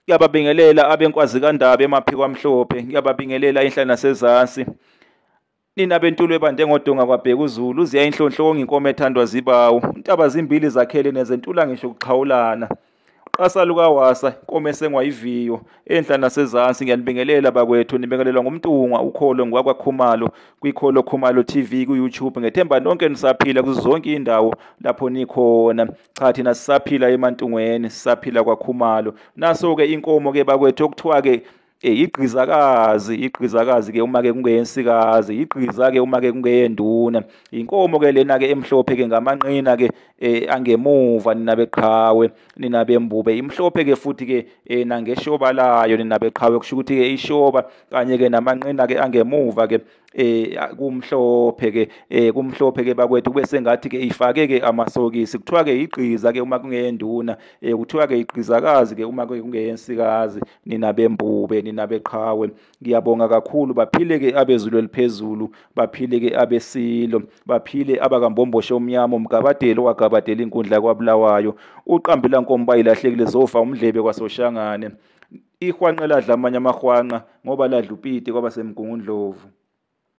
Ngiyababingelela abenkwazi kaNdaba emaphiko amhlophe, ngiyababingelela enhla nasezansi. Nina bentulo ebande ngodonga kwaBhekuzulu, uziya inhlonhlongi inkomo ethandwa zibawu. Intaba zimbili zakhele nezentula ngisho ukuxhawulana. Uqasa lukawasa inkomo esengwa iviyo enhla nasezansi. Ngiyanibingelela bakwethu, nibingelelwa nguMntungwa ukholo ngwakwaKhumalo kwiKholo Khumalo TV ku-YouTube. Ngethemba nonke nisaphila kuzo zonke indawo lapho nikhona. Cha, thina sisaphila eMantungweni, sisaphila kwaKhumalo. Naso-ke inkomo ke bakwethu okuthiwa-ke igqizakazi, igqizakazi ke uma ke kungeyensikazi, igqiza ke uma ke kungeyenduna. Inkomo ke lena ke emhlophe ke ngamanqina ke angemuva nina beqhawe, nina bembube. Imhlophe ke futhi ke nangeshoba layo nina beqhawe, kusho ukuthi ke ishoba kanye ke namanqina ke angemuva ke kumhlophe ke, kumhlophe ke bakwethu, kube sengathi ke ifake ke amasokisi. Kuthiwa ke igqiza ke uma kungeyenduna, kuthiwa ke igqizakazi ke uma kungeyensikazi, nina bembube, nina beqhawe. Ngiyabonga kakhulu. Baphile ke abezulu eliphezulu, baphile ke abesilo, baphile abakambomboshe omnyama, umgabadeli owagabadela inkundla kwaBulawayo, uqambi lankomo bayilahlekile zofa umdlebe kwaSoshangane. Ihwanqa ladla amanye amahwanqa ngoba ladla upiti kwabaseMgungundlovu.